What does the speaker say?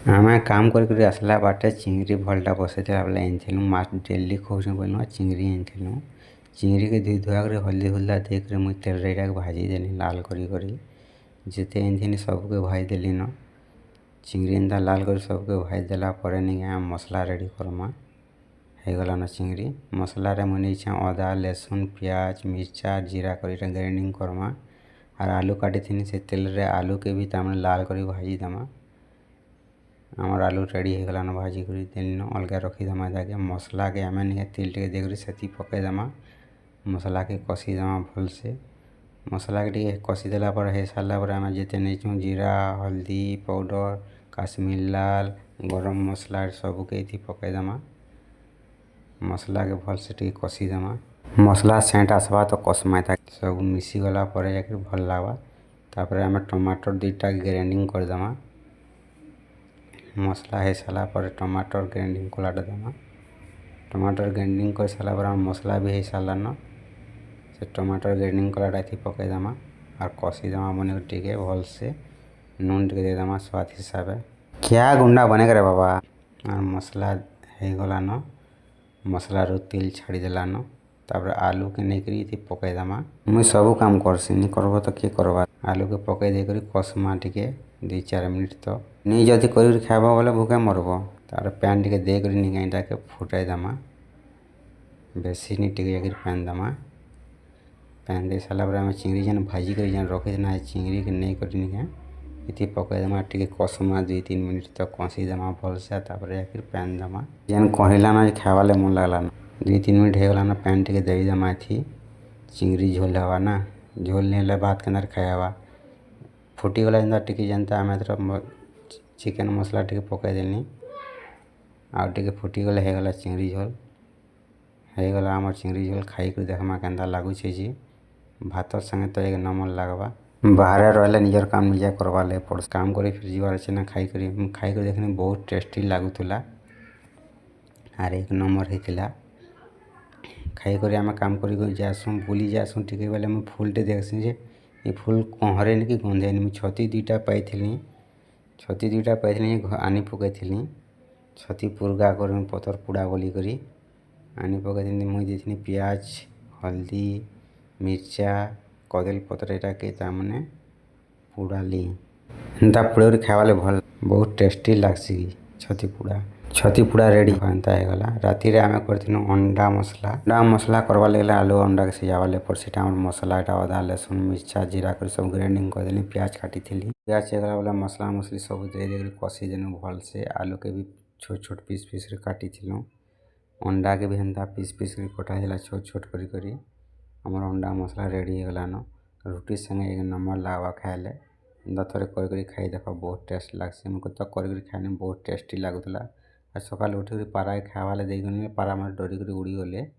ଆମେ କାମ୍ କରି କରି ଆସିଲା ବାଟେ ଚିଙ୍ଗ୍ରି ଭଲ୍ଟା ବସେଇଥିଲା ବେଲେ ଆନିଥିଲୁ। ମାଛ୍ ଡେଲି ଖାଉଛୁଁ ବୋଲୁଁ, ଚିଙ୍ଗ୍ରି ଆନିଥିଲୁ। ଚିଙ୍ଗ୍ରିକେ ଧୁଇ ଧୁଆ କରି, ହଲ୍ଦୀ ହୁଲ୍ଦା ଦେଇକରି ମୁଇଁ ତେଲ୍ରେ ଏଇଟାକେ ଭାଜିଦେଲି ଲାଲ୍ କରି କରି। ଯେତେ ଆନିଥିନି, ସବୁକେ ଭାଜି ଦେଲିନ। ଚିଙ୍ଗ୍ରି ଏନ୍ତା ଲାଲ୍ କରି ସବୁକେ ଭାଜି ଦେଲା ପରେ ନିକେ ଆମେ ମସଲା ରେଡ଼ି କର୍ମା। ହେଇଗଲାନ ଚିଙ୍ଗ୍ରି। ମସଲାରେ ମୁଇଁ ନେଇଛେଁ ଅଦା, ଲେସୁନ୍, ପିଆଜ୍, ମିର୍ଚା, ଜିରା କରି ଏଇଟା ଗ୍ରାଇଣ୍ଡିଙ୍ଗ୍ କର୍ମା। ଆର୍ ଆଲୁ କାଟିଥିନି, ସେ ତେଲ୍ରେ ଆଲୁକେ ବି ତାମାନେ ଲାଲ୍ କରି ଭାଜିଦେମା। ଆମର୍ ଆଲୁ ରେଡ଼ି ହେଇଗଲାନ, ଭାଜି କରି ଦେଲିନ, ଅଲଗା ରଖିଦେମା। ତାକେ ମସଲାକେ ଆମେ ନିକେ ତେଲ୍ ଟିକେ ଦେଇକରି ସେତି ପକେଇଦେମା। ମସଲାକେ କଷିଦେମା ଭଲ୍ସେ। ମସଲାକେ ଟିକେ କଷିଦେଲା ପରେ, ହେଇ ସାରିଲା ପରେ ଆମେ ଯେତେ ନେଇଛୁଁ ଜିରା, ହଲ୍ଦୀ ପାଉଡ଼ର୍, କାଶ୍ମୀର ଲାଲ୍, ଗରମ ମସଲା ସବୁକେ ଏଥି ପକେଇଦେମା। ମସଲାକେ ଭଲ୍ସେ ଟିକେ କଷିଦେମା। ମସଲା ସେଣ୍ଟ ଆସ୍ବା ତ କଷମା। ସବୁ ମିଶିଗଲା ପରେ ଯାଇକରି ଭଲ୍ ଲାଗ୍ବା। ତାପରେ ଆମେ ଟମାଟର୍ ଦୁଇଟା ଗ୍ରାଇଣ୍ଡିଙ୍ଗ୍ କରିଦେମା। ମସଲା ହେଇ ସାରିଲା ପରେ ଟମାଟର୍ ଗ୍ରାଇଣ୍ଡିଙ୍ଗ୍ କଲାଟା ଦେମା। ଟମାଟର୍ ଗ୍ରାଇଣ୍ଡିଙ୍ଗ୍ କରି ସାରିଲା ପରେ ଆମ ମସଲା ବି ହେଇ ସାରିଲାନ। ସେ ଟମାଟର୍ ଗ୍ରାଇଣ୍ଡିଙ୍ଗ୍ କଲାଟା ଏଥି ପକେଇଦେମା ଆର୍ କଷିଦେମା ବନେଇ ଟିକେ ଭଲ୍ସେ। ନୁନ୍ ଟିକେ ଦେଇଦେମା ସ୍ୱାଦ ହିସାବେ। କ୍ୟା ଗୁଣ୍ଡା ବନେଇକରେ ବାବା! ଆର୍ ମସଲା ହେଇଗଲାନ, ମସଲାରୁ ତେଲ୍ ଛାଡ଼ିଦେଲାନ। ତାପରେ ଆଲୁକେ ନେଇକରି ଏଥି ପକେଇଦେମା। ମୁଇଁ ସବୁ କାମ୍ କର୍ସି, ନି କର୍ବ ତ କିଏ କର୍ବା? ଆଲୁକେ ପକେଇ ଦେଇକରି କଷମା ଟିକେ 2-4 ମିନିଟ୍। ତ ନି ଯଦି କରିକି ଖାଇବ ବୋଲେ ଭୁକେ ମରବ। ତାପରେ ପାଏନ୍ ଟିକେ ଦେଇକରି ନିକେ ଏଟାକେ ଫୁଟାଇ ଦେମା। ବେଶୀ ନି, ଟିକେ ଯାଇକରି ପାଏନ୍ ଦେମା। ପାଏନ୍ ଦେଇ ସାରିଲା ପରେ ଆମେ ଚିଙ୍ଗ୍ରି ଯେନ୍ ଭାଜି କରି ଯେନ୍ ରଖିଥିନା, ଚିଙ୍ଗ୍ରିକେ ନେଇକରି ନିକେ ଏଥି ପକେଇଦେମା। ଟିକେ କଷମା, 2-3 ମିନିଟ୍ ତ କଷିଦେମା ଭଲ୍ସେ। ତାପରେ ଯାଇକରି ପାଏନ୍ ଦେମା। ଯେନ୍ କହିଲାନ ଖାଇବାର୍ ଲାଗି ମନ୍ ଲାଗ୍ଲାନ। 2-3 ମିନିଟ୍ ହେଇଗଲାନ, ପାଏନ୍ ଟିକେ ଦେଇଦେମା ଏଥି। ଚିଙ୍ଗ୍ରି ଝୋଲ୍ ହେବା ନା, ଝୋଲ୍ ନି ହେଲେ ଭାତ କେନ୍ତା ଖାଇ ହେବା? ଫୁଟିଗଲା ଯେନ୍ତା ଟିକେ, ଯେନ୍ତା ଆମେ ଏଥର ଚିକେନ୍ ମସଲା ଟିକେ ପକେଇଦେଲି। ଆଉ ଟିକେ ଫୁଟିଗଲେ ହେଇଗଲା ଚିଙ୍ଗ୍ରି ଝୋଲ୍। ହେଇଗଲା ଆମର୍ ଚିଙ୍ଗ୍ରି ଝୋଲ୍। ଖାଇକରି ଦେଖ୍ମା କେନ୍ତା ଲାଗୁଛେ ଯେ। ଭାତର୍ ସାଙ୍ଗେ ତ ଏକ ନମ୍ବର୍ ଲାଗ୍ବା। ବାହାରେ ରହିଲେ ନିଜର୍ କାମ୍ ନିଜେ କର୍ବାର୍ ଲାଗି ପଡ଼୍ସି। କାମ୍ କରି ଫିର୍ ଯିବାର୍ ଅଛି ନା। ଖାଇକରି, ମୁଁ ଖାଇକରି ଦେଖିଲି, ବହୁତ ଟେଷ୍ଟି ଲାଗୁଥିଲା ଆର୍ ଏକ ନମ୍ବର୍ ହେଇଥିଲା। ଖାଇକରି ଆମେ କାମ୍ କରି କରି ଯାଏସୁଁ, ବୁଲି ଯାଏସୁଁ ଟିକେ ବେଲେ ମୁଇଁ ଫୁଲ୍ଟେ ଦେଖ୍ସି ଯେ ଇ ଫୁଲ୍ କହଁରେନି କି ଗନ୍ଧେନି। ମୁଇଁ ଛତି ଦୁଇଟା ପାଇଥିଲି। ଛତି ଦୁଇଟା ପାଇଥିଲି, ଆନି ପକେଇଥିଲି। ଛତି ପୁର୍ଗା କରମି, ପତର୍ ପୁଡ଼ା ବୋଲିକରି ଆନି ପକେଇଥିଲି। ମୁଇଁ ଦେଇଥିଲି ପିଆଜ୍, ହଲ୍ଦୀ, ମିର୍ଚା, କଦଳୀ ପତ୍ର, ଏଟାକେ ତାମାନେ ପୁଡ଼ାଲି। ଏନ୍ତା ପୁଡ଼େଇ ଖାଇବାର୍ ଲାଗି ଭଲ୍, ବହୁତ ଟେଷ୍ଟି ଲାଗ୍ସି ଛତି ପୁଡ଼ା। ଛତି ପୁଡ଼ା ରେଡ଼ି ଏନ୍ତା ହେଇଗଲା। ରାତିରେ ଆମେ କରିଥିଲୁ ଅଣ୍ଡା ମସଲା। ଅଣ୍ଡା ମସଲା କର୍ବାର୍ ଲାଗି ଆଲୁ, ଅଣ୍ଡାକେ ସିଝାବାର୍ ଲାଗି ପଡ଼୍ସି। ଏଇଟା ଆମର୍ ମସଲା, ଏଇଟା ଅଦା, ଲେସୁନ୍, ମିର୍ଚା, ଜିରା କରି ସବୁ ଗ୍ରାଇଣ୍ଡିଙ୍ଗ୍ କରିଦେଲି। ପିଆଜ କାଟିଥିଲି। ପିଆଜ ହେଇଗଲା ବେଲେ ମସଲା ମସଲି ସବୁ ଦେଇ ଦେଇକରି କଷିଦେନୁ ଭଲ୍ସେ। ଆଲୁକେ ବି ଛୋଟ୍ ଛୋଟ୍ ପିସ୍ ପିସ୍ କରି କାଟିଥିଲୁ। ଅଣ୍ଡାକେ ବି ହେନ୍ତା ପିସ୍ ପିସ୍ କରି କଟା ହେଇଥିଲା, ଛୋଟ୍ ଛୋଟ୍ କରି କରି। ଆମର୍ ଅଣ୍ଡା ମସଲା ରେଡ଼ି ହେଇଗଲାନ। ରୁଟି ସାଙ୍ଗେ ଏକ ନମ୍ବର୍ ଲାଗ୍ବା ଖାଇଲେ। ଏନ୍ତା ଥରେ କରି କରି ଖାଇ ଦେଖ, ବହୁତ ଟେଷ୍ଟ ଲାଗ୍ସି। ମୁଇଁ ତ କରି କରି ଖାଇନି, ବହୁତ ଟେଷ୍ଟି ଲାଗୁଥିଲା। ଆର୍ ସକାଳୁ ଉଠିକରି ପାରାକେ ଖାଇବାର୍ ଲାଗି ଦେଇଗଲି, ପାରା ମାନେ ଡରିକରି ଉଡ଼ିଗଲେ।